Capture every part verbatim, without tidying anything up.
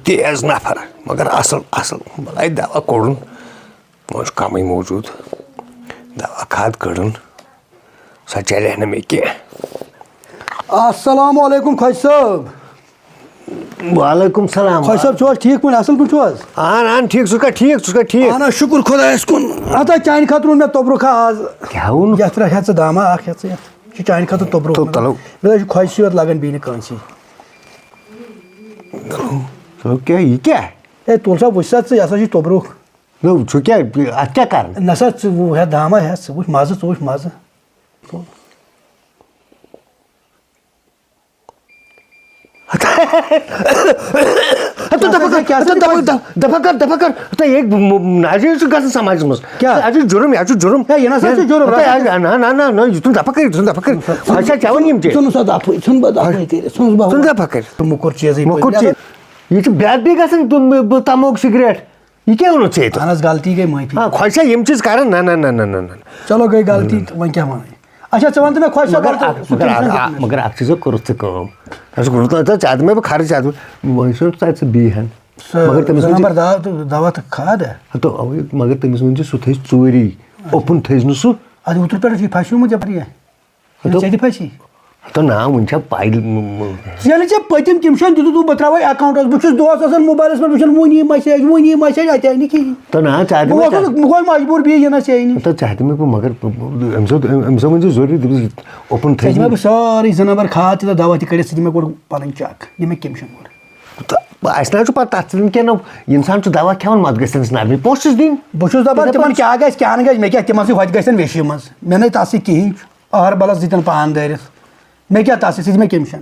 تیز نفر، مگر اصل، اصل۔ بلاے دوا کوٚڑُن، وۄنۍ چھُ کمٕے موجود۔ دوا کھاد کٔڑٕن، سۄ چلہِ ہا نہٕ مےٚ کینٛہہ۔ السلام علیکم خۄجہِ صٲب۔ وعلیکم السلام۔ خۄجہِ صٲب چھِو حظ ٹھیٖک پٲٹھۍ؟ اصل پٲٹھۍ چھِو حظ؟ اہن، اہن، ٹھیٖک، ژٕ چھُکھا ٹھیٖک، ژٕ چھُکھا ٹھیٖک؟ اہن حظ، شُکر خۄدایس کُن۔ ہتا چانہِ خٲطرٕ اوٚن مےٚ توٚبرُک ہا آز۔ کیٛاہ اوٚن؟ یتھ رٹھ ہا ژٕ دامہ اکھ، یتھ ژٕ یتھ۔ یہِ چھُ چانہِ خٲطرٕ توٚبرُک۔ تو تلو۔ مےٚ دوٚپ، یہِ چھُ خۄجہِ سۭتۍ لگان بیٚیہِ نہٕ کٲنٛسی۔ چلو، کیٛاہ، یہِ کیٛاہ؟ ہے، تُل سا، وٕچھ سا ژٕ، یہِ ہسا چھُ توٚبرُک۔ نو، چھُ کیٛاہ، اَتھ کیٛاہ کَرُن؟ نہ سا، ژٕ وُ-، ہٮ۪تھ دامہ ہٮ۪تھ، ژٕ وٕچھ مَزٕ، ژٕ وٕچھ مَزٕ۔ ہتہٕ دَپہٕ کر، کیٛاہ سا ہتہٕ دَپہٕ، دَپہٕ کر، دَپہٕ کر۔ ہتہٕ ییٚتہِ م-، م-، ناجٲیِز چھُ گژھان سماجَس منٛز۔ کیٛاہ؟ اَتھ چھُ جُرُم، یہِ چھُ جُرم۔ ہے، یہِ نہ سا چھُ جُرم، ہتہٕ رَٹھ یہِ، نہ، نہ، نہ، نہ، یہِ چھُنہٕ دَپہٕ کر، یہِ چھُنہٕ دَپہٕ کر۔ ژٕ، ژٕ، ژٕ نہ سا دَپہٕ، ژٕ نہٕ بہٕ دَپہٕ کٔرِتھ، ژٕ نہٕ بہٕ موٚکُر چیٖزٕے موٚکُر پٲٹھۍ۔ چیٖز۔ یہِ چھُ بے ادبی گژھان، تِم، بہٕ تموک سگریٹ۔ یہِ کیٛاہ ووٚنُتھ ژےٚ ییٚتہِ؟ اہن حظ، غلطی گٔے معٲفی۔ آ، خۄجہِ صٲب یِم چیٖز کران، نہ، نہ، نہ۔ چلو، گٔے غلطی، تہٕ وۄنۍ کیٛاہ وَنٕنۍ؟ اچھا، ژٕ وَن تہٕ مےٚ، خۄجہِ صٲب، مگر وَن تہٕ، اکھ، سُہ مگر ٹٮ۪نشن اکھ، ہیوٚتُن اَسہِ۔ مگر اکھ چیٖزا کوٚرُتھ ژےٚ کٲم۔ اَسہِ کوٚرُتھ نہ، ژےٚ، ژےٚ دِمے بہٕ خرٕچ، ژےٚ دِمہٕ، وۄنۍ چھُنہٕ ژےٚ، ژٕ بیٚیہِ ہن۔ سُہ مگر تٔمِس زٕ ؤنۍ زِ نمبر دوا تہٕ، دوا تہٕ کھاد۔ ہتو، اَوَے، مگر تٔمِس ؤنۍ زِ سُہ تھٲیزِ ژوٗری، اوپُن تھٲیزِ نہٕ سُہ۔ اَدٕ اوترٕ پٮ۪ٹھ چھُ یہِ پھَسیومُت یَپٲرۍ۔ اچھا۔ ژےٚ تہِ پھَسی۔ ہتو نا، وُنہِ چھا پَے، م-، م-، ییٚلہِ ژےٚ پٔتِم تِم چھَنہٕ دِتُکھ، بہٕ ترٛاوَے account-س، بہٕ چھُس دۄہَس آسان موبایلَس منٛز وٕچھان، وٕنی message، وٕنی message، اَتہِ آیہِ نہٕ کِہیٖنۍ۔ تہٕ نا، ژٕ ہَتھ بہٕ دِمے اوسُس، ژےٚ بہٕ گوس مجبوٗر بیٚیہِ یِنَس، یہِ آیہِ نہٕ۔ تہٕ ژٕ ہَتھ دِمے بہٕ، مگر أمۍ سُنٛد، أمۍ سُنٛد ؤنۍ زِ ضروٗری، دٔپِس open ژےٚ تھٲیزِ۔ دِمے بہٕ سٲرٕے زٕ نمبر کھاد تہِ تہٕ دوا تہِ کٔڑِتھ، ژٕ دِ مےٚ گۄڈٕ پَنٕنۍ check، دِ مےٚ کیٚمِشن گۄڈٕ۔ تہٕ اَسہِ نہ حظ چھُ پَتہٕ تَتھ سۭتۍ کینٛہہ، نہ، اِنسان چھُ دوا کھٮ۪وان، مَتہٕ گژھِ تٔمِس نرمی، پونٛسہٕ چھُس دِنۍ۔ بہٕ چھُس دَپان تِتھَے تِمَن پٲٹھۍ۔ کیٛاہ گژھِ، کیٛاہ نہٕ گژھِ، مےٚ کیٛاہ تِمَن سۭتۍ، ہۄتہِ گژھن ویشی منٛز، مےٚ نَے تَتھ سۭتۍ کِہیٖنۍ چھُ۔ اہربلس دِتن پان دٲرِتھ۔ مےٚ کیٛاہ تَتھ سۭتۍ، سُہ دِ مےٚ کیٚمِشن۔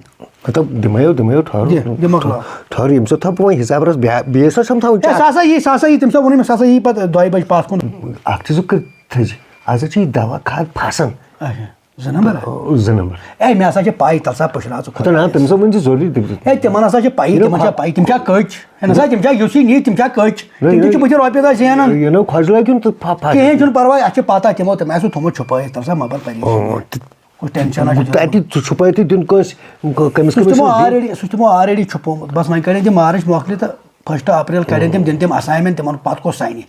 مطلب، دِمے یو، دِمے یو، ٹھٔہرو۔ دِ، دِ مۄکلاو۔ ٹھٔہرو، ییٚمہِ ساتہٕ تھاوٕ بہٕ وۄنۍ حِساب رَس، بیٛا-، بیٚیہِ ٲسۍ آسان تھاوٕنۍ اے، سُہ چاے۔ ہسا یی، سُہ ہسا یی، تٔمۍ سا ووٚنُے مےٚ، سُہ ہسا یی پتہٕ دۄیہِ بجہِ پتھ کُن۔ اکھ چیٖز کٔرِتھ تھٲیزِ، آز حظ چھِ یہِ دوا کھاد پھسان۔ اچھا، زٕ نمبر ہا؟ زٕ نمبر۔ اے، مےٚ ہسا چھِ پَے، تَلہٕ سا پٔشراو ژٕ ہتہٕ نا، خۄدایَس۔ تٔمۍ سا ؤنۍ زِ ضروٗری، تٔمۍ سا۔ اے، تِمن ہسا چھِ پَیی، یہِ تِمن چھا نہ پَیی، تِم چھا کٔچ؟ ہے، نہ سا، تِم چھا یُس یہِ نِیہِ، تِم چھا کٔچ؟ نہ، تِم تہِ نہ، چھِ بٕتھِ رۄپیہِ دہ زینان۔ یہِ نہ خۄجہِ لگہِ یُن تہٕ پھَ-، پھَ-۔ کِہیٖنۍ چھُنہٕ پرواے، اَسہِ چھِ پَتہ تِمو، تِم آسہِ تھوٚمُت چھُپٲیِتھ، تَلہٕ سا مہ بَر پریشٲنی۔ اۭں، تہِ-، کُس ٹٮ۪نشَن آسہِ تَتہِ تھوٚمُت۔ چھُپٲیِتھٕے دیُن کٲنٛسہِ، کٔمِس، سُہ چھُ کٔمِس تِمو چھُ دیُن؟ Already، سُہ چھُ تِمو already چھُپومُت۔ بَس وۄنۍ کَڑن تِم مارٕچ مۄکلہِ تہٕ first April کَڑن تِم، دِن تِم assignment تِمَن، پَتہٕ کُس سَنہِ؟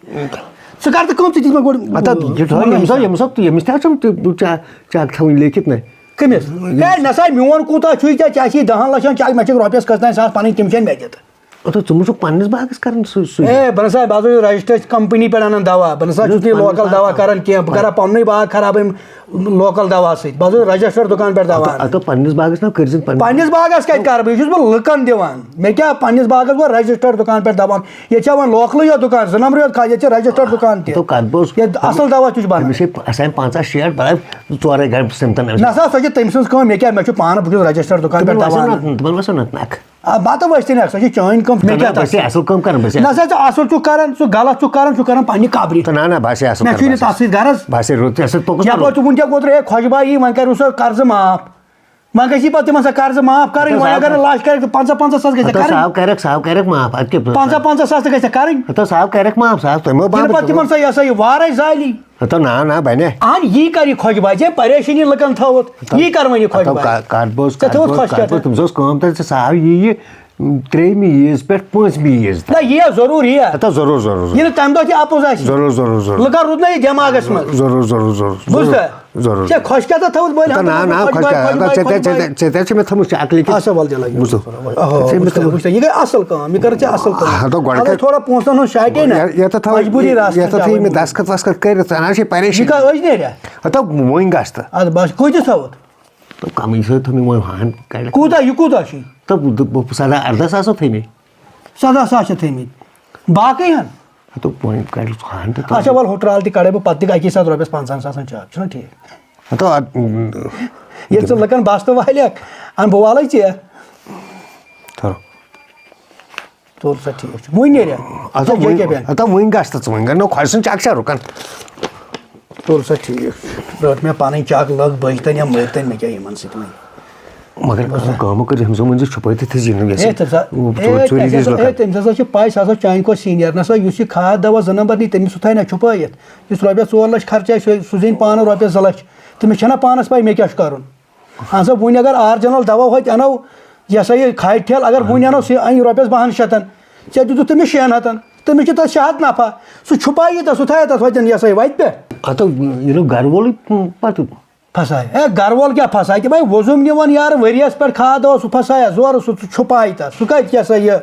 ژٕ کَر تہٕ کٲم، ژٕ دِژ مےٚ گۄڈٕ، اَتھ ہا، یہِ تھاو، ییٚمِس ہا، ییٚمِس ہا، ییٚمِس تہِ ہا چھُم تہِ چا-، چَک تھاوٕنۍ لیکھِتھ نہ۔ کٔمِس؟ ہے، نہ سا، میون کوٗتاہ چھُے ژےٚ، ژےٚ آسی دَہَن لَچھَن چَک، مےٚ چھِکھ رۄپیَس کٔژ تام ساس پَنٕنۍ، تِم چھَنہٕ مےٚ دِتھ۔ ہتو، ژٕ مہٕ چھُکھ پننِس باغس کران سُے، سُے۔ اے، بہٕ نہ سا، بہٕ ہسا چھُس رجسٹرڈ کمپنی پٮ۪ٹھ انان دوا، بہٕ نہ سا نہ، چھُس نہٕ یہِ پننِس لوکل باغس دوا کران۔ کران کینٛہہ، بہٕ کرا پننُے باغ خراب أمۍ لوکل دوا سۭتۍ، بہٕ ہسا چھُس رجسٹرڈ دُکان پٮ۪ٹھ دوا ہتو، انان۔ ہتو، پننِس باغس نہ کٔرزِ پننِس۔ پننِس باغس کتہِ کرٕ بہٕ؟ یہِ چھُس بہٕ لُکن دِوان، مےٚ کیٛاہ، پننِس باغس گوٚو رجسٹرڈ دُکان پٮ۪ٹھ دوا انُن۔ ییٚتہِ چھا وۄنۍ لوکلٕے یوت دُکان، زٕ نمبرٕے یوت کھا-، ییٚتہِ چھِ رجسٹرڈ دُکان تہِ۔ ہتو، کتھ بوز۔ ییٚتہِ اصل دوا تہِ چھُ بنان۔ أمِس چھِ آسان پنژاہ شیٹھ بلاے ژورے گرِ سِمتن أمِس۔ نہ سا، سۄ چھِ تٔمۍ سٕنٛز کٲم، مےٚ کیٛاہ، مےٚ چھُ پانہٕ، بہٕ چھُس رجسٹرڈ دُکان پٮ۪ٹھ تِمن دوا وسن انان۔ نہ، تِمن وسن نہ نکھ۔ آ، بتہٕ ؤسۍ تہِ نہ، سۄ چھِ چٲنۍ کٲم، مےٚ تہٕ کیٛاہ نہ، تَتھ بس یہِ سۭتۍ؟ اصل کٲم کران، بس یہِ نہ اصل۔ سا، ژٕ اصل چھُکھ کران، ژٕ غلط چھُکھ کران، چھُکھ کران پننہِ قبرِ۔ تہٕ نہ، نہ، بس یہِ اصل مےٚ کران، چھُے نہٕ بس۔ تَتھ سۭتۍ غرض۔ بس یہِ رُت، ژےٚ سۭتۍ پوٚکُس یپٲرۍ کرُن۔ چھُ وٕنکیٚن کوٚت رہے خۄش بھایی، وۄنۍ کَرِ سُہ قرضہٕ معاف۔ وۄنۍ گژھِ پتہٕ تِمن سۄ قرضہٕ معاف کرٕنۍ، ہتہٕ وۄنۍ صاحب اگر نہٕ لچھ کرٮ۪کھ تہٕ پنٛژاہ، پنٛژاہ ساس گژھِ ہتہٕ کرٕنۍ۔ صاحب کرٮ۪کھ، صاحب کرٮ۪کھ معاف، اتھ کیٛاہ پنٛژاہ، پنٛژاہ ساس تہِ گژھِ کرٕنۍ۔ ہتہٕ صاحب کرٮ۪کھ معاف، صاحب، تۄہہِ مہ ییٚلہِ پتہٕ تِمن سۄ، یہِ ہسا یہِ وارے زالی۔ ہتہٕ نا، نا، بنہِ۔ اہن، یی کر یہِ خۄش بھایی، ژےٚ پریشٲنی لُکن تھٲوٕتھ، یی کر وۄنۍ یہِ خۄش ہتو بھایی؟ کا-، کتھ بوز، ژےٚ کتھ تھٲوٕتھ بوز، خۄش کتھ کیٛاہ بوز، تہٕ؟ تٔمِس اوس کٲم تہٕ ژےٚ سا آو یہِ، یہِ ترٛیٚیِمہِ عیٖذ پٮ۪ٹھ پٲنٛژمہِ عیٖذ تام۔ نہ، یہِ ضروٗر یہِ۔ ہتو ضروٗر، ضروٗر، ضروٗر۔ یہِ نہٕ تَمہِ دۄہ تہِ اَپُز آسہِ۔ ضروٗر، ضروٗر، ضروٗر۔ لُکن روٗد نہ یہِ دٮ۪ماغس منٛز۔ ضروٗر، ضروٗر، ضروٗر، ضروٗر۔ بوٗزتھا؟ ضروٗر۔ ژےٚ خۄش کیٛاہ تہٕ تھٲوٕتھ بٔلۍ ہتو ہتو نا، نا، خۄش خۄش بھایی، کیٛاہ، خۄش ہتو بھایی، ژےٚ، خۄش ژےٚ، بھایی۔ ژےٚ، ژےٚ، ژےٚ چھِ مےٚ تھٲومٕژ چاکلیٹ۔ اچھا، ول دِ لگہِ۔ بوٗزتھا؟ اوہو، بوٗزتھا، بوٗزتھا، بوٗزتھا۔ یہِ گٔے اصل کٲم، یہِ کٔر ژےٚ اصل کٲم۔ ہتو گۄڈٕ اَدٕ کر۔ تھوڑا پونٛسن ہُنٛد شاٹے نہ۔ یتھ، یتھ تھاو، مجبوٗری رژھ یتھ چھِ تھاو مےٚ مجبوٗری۔ دستخط وستخط کٔرِتھ، ژٕ نہ چھے پریشٲنی۔ یہِ کر أزۍ نیریا؟ ہتو وۄنۍ گژھ تہٕ۔ اَدٕ بس، کۭتِس تھاوُتھ؟ تہٕ کمٕے سۭتۍ تھوٚو مےٚ وۄنۍ ہن کڑِتھ۔ کوٗتاہ، یہِ کوٗتاہ چھُے؟ تہٕ بہٕ، بہٕ، سداہ ارداہ ساس ہو تھٲے مےٚ۔ سداہ ساس چھِ تھٲے مٕتۍ۔ باقٕے ہن؟ ہتو وۄنۍ کڑِ ہن تہٕ تھوٚو اچھا، مےٚ۔ ول ہُہ ترال تہِ کڑے بہٕ پتہٕ تہِ اکی ساتہٕ رۄپیس پنٛژاہن ساسن چاپ، چھُنہ ٹھیٖک؟ ہتو اد-، ییٚلہِ ژٕ لُکن بستہٕ والکھ، ان بہٕ والے ژےٚ۔ تھو۔ تُل سا، ٹھیٖک چھُ۔ وۄنۍ نیریا؟ اچھا، ژےٚ وۄنۍ، جے کے بینک۔ ہتو وۄنۍ گژھ تہٕ ژٕ وۄنۍ گژھ۔ نہ، خۄجہِ سٕنٛز چک چھا رُکان؟ تُل سا، ٹھیٖک۔ رٔٹ مےٚ پنٕنۍ چک، لٔگ بٔجۍ تن یا مٔرۍ تن، مےٚ کیٛاہ یِمن سۭتۍ وۄنۍ؟ مگر بس۔ کٲم کٔر، أمِس ؤنۍ زِ چھُپٲے تہِ تھٔز یہِ نہٕ ہے، یَژھِ۔ تٔمِس ہا-، ژوٗرِ، ہے، ژوٗرِ تٔمِس دِژ ہسا، لُکن۔ ہے، تٔمِس ہسا چھِ پَے، سُہ ہسا چھُ چانہِ کھۄتہٕ سیٖنیر۔ نہ سا، یُس یہِ کھاد دوا زٕ نمبر نی، تٔمِس سُہ تھایہِ نہ چھُپٲیِتھ۔ یُس رۄپیَس ژور لَچھ خرچہِ آسہِ، سُہ، سُہ زینہِ پانہٕ رۄپیَس زٕ لَچھ۔ تٔمِس چھَنہ پانَس پَے مےٚ کیٛاہ چھُ کَرُن۔ اہن سا، وۄنۍ اگر آرجِنل دوا ہوٚتہِ اَنو، یہِ ہسا یہِ کھادِ ٹھیلہٕ، اگر وۄنۍ اَنو، سُہ اَنہِ رۄپیَس بَہَن شَتَن۔ ژےٚ دیُتُتھ تٔمِس شٮ۪ن ہَتَن، تٔمِس چھِ تَتھ شےٚ ہَتھ نفع۔ سُہ چھُپایی تَتھ، سُہ تھایہِ تَتھ وَتٮ۪ن یہِ ہسا یہِ وَتہِ پٮ۪ٹھ۔ ہَتہٕ ییٚلہِ گَرٕ وولٕے پَتہٕ۔ پھسایہِ۔ ہے، گَرٕ وول کیٛاہ پھسایہِ؟ تِمَے وۄزُم نِوان یارٕ ؤریَس پٮ۪ٹھ کھاد دوا، سُہ پھسایہِ زورٕ، سُہ، سُہ چھُپایہِ تَتھ۔ سُہ کَتہِ کیٛاہ سا یہِ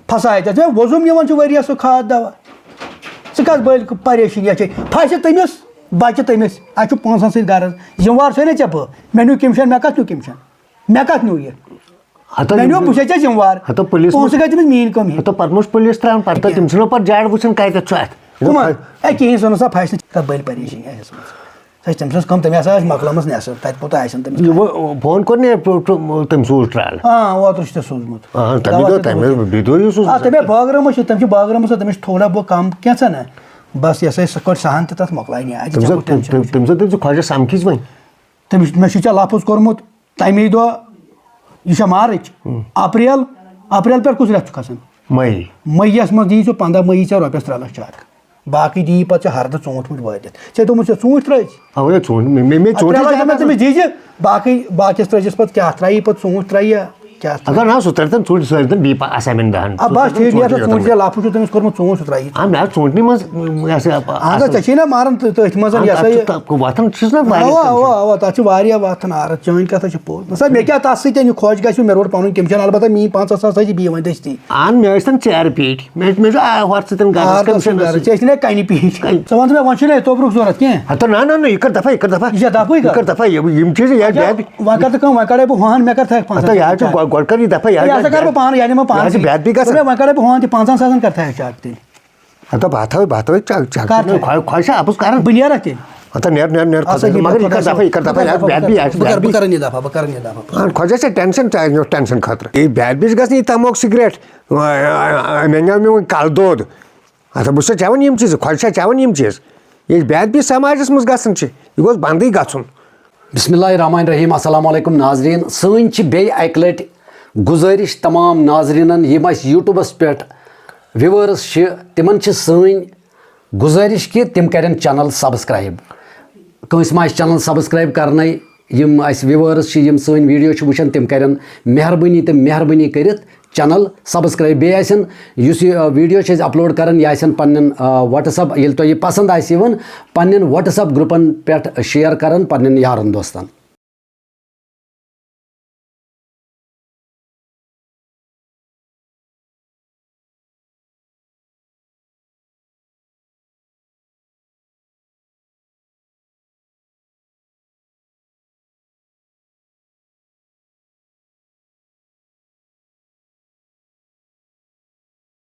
پھسایہِ تَتھ؟ ہے، وۄزُم نِوان چھُ ؤریَس سُہ کھاد دوا۔ ژٕ کَتھ بٔلۍ پریشٲنی چھے؟ پھسہِ تٔمِس، بَچہِ تٔمِس۔ اَسہِ چھُ پونٛسَن سۭتۍ غرض۔ ذِمہٕ وار چھُسے نہ ژےٚ بہٕ۔ مےٚ نیوٗ کٔمِشَن، مےٚ کَتھ نیوٗ کٔمِشَن؟ مےٚ کَتھ نیوٗ یہِ؟ ہَتہٕ مےٚ نیوٗ، بہٕ چھُسے ژےٚ ذِمہٕ وار۔ ہَتہٕ پُلیٖس پونٛسہٕ گٔے تٔمِس میٛٲنۍ کٲم ہیٚتھ۔ ہَتہٕ پَتہٕ ما چھُ پُلیٖس ترٛاوان پَتہٕ؟ کیٛاہ؟ تِم چھِنہٕ پَتہٕ جاڑ وٕچھان کَتٮ۪تھ چھُ اَتھ۔ کٕمَن؟ ہے، کِہیٖنۍ، سُہ نہ سا پھَسہِ نہٕ۔ کَتھ بٔلۍ پریشٲنی آسہِ ٲسمٕژ۔ سۄ چھِ تٔمۍ سٕنٛز کٲم، تٔمۍ ہسا آسہِ مۄکلٲمٕژ نٮ۪صٕب، تَتہِ کوٗتاہ آسن تٔمِس۔ یہِ وۄنۍ فون کوٚر نے پرٛو-، پرٛو-، تٔمۍ سوٗز ٹرٛال۔ آ، اوترٕ چھُ تٔمۍ سوٗزمُت۔ آ، تَمہِ دوا دۄہ، چھُ تَمہِ تھوٚمُت۔ دۄہ، بیٚیہِ دۄہ یہِ سوٗزمُت۔ آ، تَمہِ بٲگرٲمٕژ چھِ، تٔمۍ چھِ بٲگرٲمٕژ، تٔمِس چھِ تھوڑا بہت کَم کینٛژھا نہ۔ بَس یہِ ہسا یہِ سُہ کٔڑ سۄ ہَن تہِ تَتھ مۄکلاے نہِ۔ اَتہِ تٔمۍ چھا ساتہٕ، کُٹھٮ۪ن چھا تٔمۍ، تٔمۍ ساتہٕ تٔمۍ سُہ خۄجہِ سَمکھِس وۄنۍ۔ تٔمِس، مےٚ چھُ ژےٚ لفظ کوٚرمُت، تَمی دۄہ، یہِ چھا مارٕچ؟ ہُم۔ اپریل، اپریل پٮ۪ٹھ کُس رٮ۪تھ چھُ کھسان؟ مئی۔ مئی یَس منٛز دِیی ژٕ پنٛداہ مئی ژےٚ رۄپیَس ترٛےٚ لَچھ چَک۔ باقٕے دِیی پَتہٕ ژےٚ ہردٕ ژوٗنٛٹھۍ مُٹھۍ وٲتِتھ۔ ژےٚ دوٚپمُت ژےٚ ژوٗنٛٹھۍ ترٛٲوۍ؟ اَوَے ژوٗنٛٹھۍ، مےٚ، مےٚ، مےٚ اَدٕ ژوٗنٛٹھۍ ترٛےٚ لَچھ چھِ اَنان۔ تٔمِس دِیٖزِ، باقٕے، باقیَس ترٛٲوزٮ۪س پَتہٕ کیٛاہ ترٛایی پَتہٕ ژوٗنٛٹھۍ ترٛایی یا کیٛاہ ترٛایی؟ اگر نہ، سُہ ترٛٲوِتھ ژوٗنٛٹھۍ، سُہ ترٛٲوِتھ بیٚیہِ پَ-، اَساینمٮ۪نٛٹ دَہَن۔ آ، بَس ژوٗنٛٹھۍ ٹھیٖک، یَتھ ژوٗنٛٹھۍ ژوٗنٛٹھۍ ژےٚ لَفظ چھُ تٔمِس کوٚرمُت، ژوٗنٛٹھۍ سُہ ترٛایی۔ آ، مےٚ حظ ژوٗنٛٹھنٕے منٛز، یہِ ہسا یہِ، آ، اَہَن حظ، ژےٚ چھے نہ ماران تہٕ تٔتھۍ منٛز، اَہَن، یہِ ہسا تَتھ یہِ۔ چھُ تَتھ وَتھان چھُس نہ واریاہ اَوا، تٔمۍ اَوا، سۭتۍ۔ اَوا، تَتھ چھِ واریاہ وَتھان عارت۔ چٲنۍ کَتھ حظ چھِ پوٚز۔ نہ سا، مےٚ کیٛاہ تَتھ سۭتۍ، یہِ خۄش گژھِ، مےٚ روٚٹ پَنُن کٔمِشَن، البتہ میٛٲنۍ پنٛژاہ ساس تھٲیزِ بیٚیہِ وۄنۍ دٔستی۔ اَہَن، مےٚ ٲسۍ تَن ژیرٕ پیٖٹۍ، مےٚ، مےٚ چھُ آ-، ہُتھ سۭتۍ غرض عارت کٔمِشَن سُنٛد غرض، ٲسۍ۔ ژےٚ ٲسۍ نہ کَنہِ پیٖٹۍ۔ کَنہِ۔ ژٕ وَن تہٕ مےٚ، وۄنۍ چھُنہ یہِ توٚبرُک ضوٚرَتھ کینٛہہ؟ ہَتہٕ نہ، نہ، نہ، یہِ کَر دَفا، یہِ کَر دَفا۔ یہِ چھا دَفٕے یہِ کَر کَرُن؟ دَفا، یہِ، یِم چیٖز، یہِ اچھا، بیب-، وۄنۍ کَر تہٕ کٲم، وۄنۍ کَڑے بہٕ ہُہَن، مےٚ کَر تھایَکھ پنٛژاہ ہَتہٕ یہِ حظ چھُ ساس۔ گۄ-، گۄڈٕ کَر یہِ دَفا، یہِ یہِ حظ ہسا کَرٕ بَیب-، بہٕ پانہٕ، یہِ اَنہِ مےٚ یہِ حظ چھُ پانسٕے۔ بیب بی گژھان۔ دوٚپمَے، وۄنۍ کَڑے بہٕ ہُہَن تہِ پنٛژاہَن ساسَن کَر تھایَکھ چَک تیٚلہِ؟ ہَتہٕ بہٕ ہَتھ ہاوٕ، بہٕ ہَتھ ہاوٕ چَک، چَک بہٕ نیرٕ تیٚلہِ۔ ہَتہٕ نیر، نیر، نیر، اَدٕ سا، خۄداے، یہِ مگر یہِ کَر خۄداے دَفا، یہِ کَر دَفا، بہٕ یہِ حظ چھُ بیب بی، یہِ حظ چھُ بہٕ کَرٕ، بیب بہٕ بی۔ کَرٕ یہِ دَفا، بہٕ کَرٕ یہِ دَفا۔ اَہَن، خۄجہِ چھِ ٹٮ۪نشَن، ٹٮ۪نشَن خٲطرٕ۔ یہِ بیب بی چھِ گژھان یہِ تَموک سِگریٹ، آ، آ، آ، مےٚ نیوٗ مےٚ وۄنۍ کَلہٕ دود۔ ہَتہٕ بہٕ چھُسا چٮ۪وان یِم چیٖز، خۄجہِ چھا چٮ۪وان یِم چیٖز؟ یہِ بیب بی سماجَس منٛز گژھان چھِ، یہِ گوٚژھ بنٛدٕے گژھُن۔ بسم اللہ الرحمن الرحیم۔ السلام علیکم ناظرین، سٲنۍ چھِ بیٚیہِ اَکہِ لَٹہِ گُزٲرِش تمام ناظرینن، یِم اَسہِ YouTubeس پٮ۪ٹھ viewers چھِ، تِمن چھِ سٲنۍ گُزٲرِش کہِ تِم کَرن channel subscribe۔ کٲنٛسہِ ما آسہِ channel subscribe کَرنَے، یِم اَسہِ viewers چھِ، یِم سٲنۍ video چھِ وٕچھان، تِم کَرن مہربٲنی تہٕ مہربٲنی کٔرِتھ channel subscribe۔ بیٚیہِ آسن یُس یہِ، آ، video چھِ أسۍ upload کَران، یہِ آسن پنٛنٮ۪ن، آ، WhatsApp، ییٚلہِ تۄہہِ یہِ پَسنٛد آسہِ یِوان، پنٛنٮ۪ن WhatsApp groupن پٮ۪ٹھ share کَران پنٛنٮ۪ن یارَن دوستَن۔